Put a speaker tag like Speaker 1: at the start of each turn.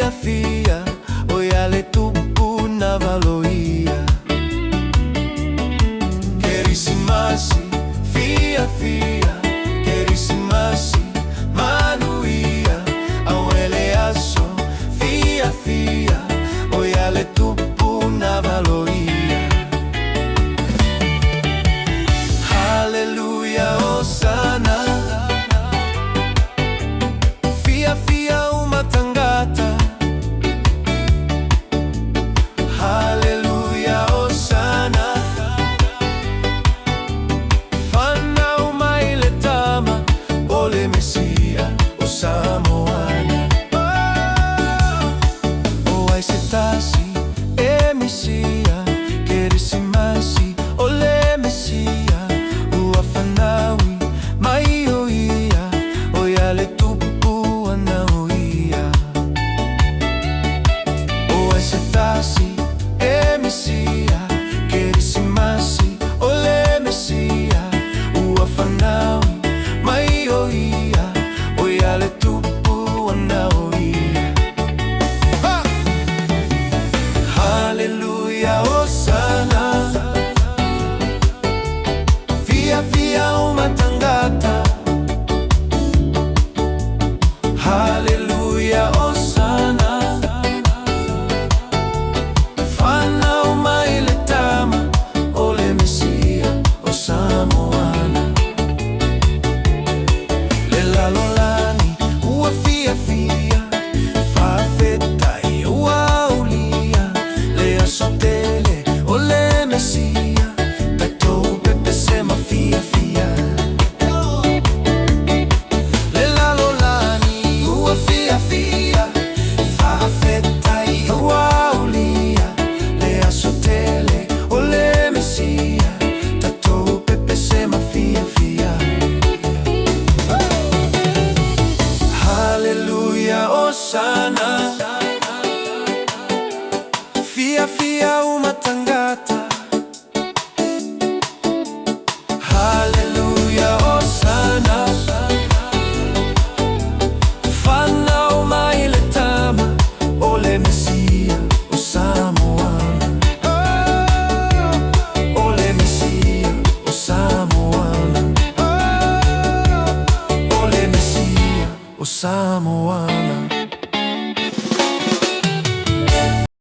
Speaker 1: Fia fia, o ia le tupu na valoia. Kerisimasi, fia fia, kerisimasi, manuia, auele aso, fia fia, o ia le tupu na valoia. Haleluia, hosana, fia fia uma tagata. Haleluia, hosana, fanau mai le tama, o le Mesia o Samoana. O ai se tasi e Mesia, Kerisimasi o le Mesia, ua fanaui mai o ia, o ia le tupu ana o ia. O ai se tasi e Mesia, Kerisimasi o le Mesia, ua fanaui mai o ia, o ia le tupu ana o ia. Ha! Haleluia, hosana, fia fia uma tagata. Haleluia, hosana, fanau mai le tama, o le Mesia o Samoana. Le lalolagi ua fiafia, faafetai ua aulia, le aso tele o le Mesia, tatou pepese ma fiafia. Le lalolagi ua fiafia, faafetai ua aulia, le aso tele o le Mesia, tatou pepese ma fiafia. Haleluia, hosana, fia fia uma tagata. Haleluia, hosana, fanau mai le tama, o le Mesia o Samoana. O le Mesia o Samoana. O le Mesia o Samoana.